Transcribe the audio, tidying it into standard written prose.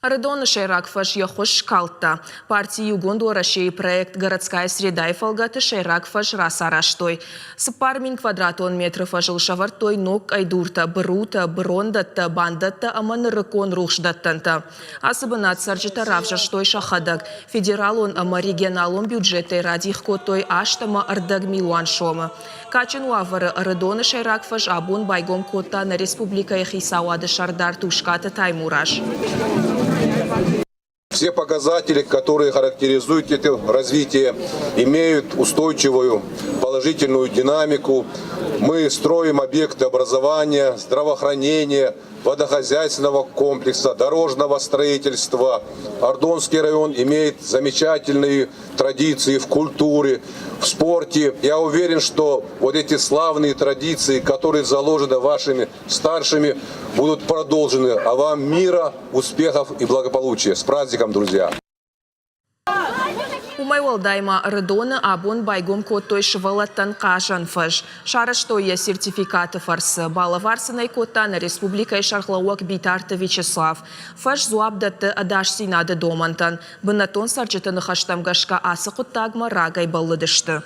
Ӕрыдоны сӕйраг фӕз йӕ хуыз скалдта. Парти Иугонд Уӕрӕсе-йы проект Городская среда-йы фӕлгӕты сӕйраг фӕз рацарӕзтой. 4000 квадратон метры фӕзыл сӕвӕрдтой ног къӕйдуртӕ, бырутӕ, бырондӕттӕ, бандӕттӕ ӕмӕ нырыккон рухсдӕттӕнтӕ. Ацы бынат цӕрджытӕ равзӕрстой сӕхӕдӕг. Федералон ӕмӕ регионалон бюджеттӕй радих кодтой аст ӕмӕ ӕрдӕг милуан сомы. Кадджын уавӕры Ӕрыдоны сӕйраг фӕз абон байгом кодта нӕ республикӕйы хицауады сӕрдар Тускъаты Таймураз. Все показатели, которые характеризуют это развитие, имеют устойчивую положительную динамику. Мы строим объекты образования, здравоохранения, водохозяйственного комплекса, дорожного строительства. Ардонский район имеет замечательные традиции в культуре, в спорте. Я уверен, что вот эти славные традиции, которые заложены вашими старшими, будут продолжены. А вам мира, успехов и благополучия. С праздником, друзья! Уымӕй уӕлдай ма Ӕрыдоны абон байгом кодтой сывӕллӕттӕн хъазӕн фӕз. Сарӕзтой йӕ сертификаты фӕрцы. Балӕвар сын ӕй кодта нӕ республикӕйы сӕргълӕууӕг Битарты Вячеслав. Фӕз дзуапп дӕтты ӕдасдзинады домӕнтӕн. Бынӕттон цӕрджыты ныхӕстӕм гӕсгӕ ацы хъуыддагмӕ рагӕй бӕллыдысты.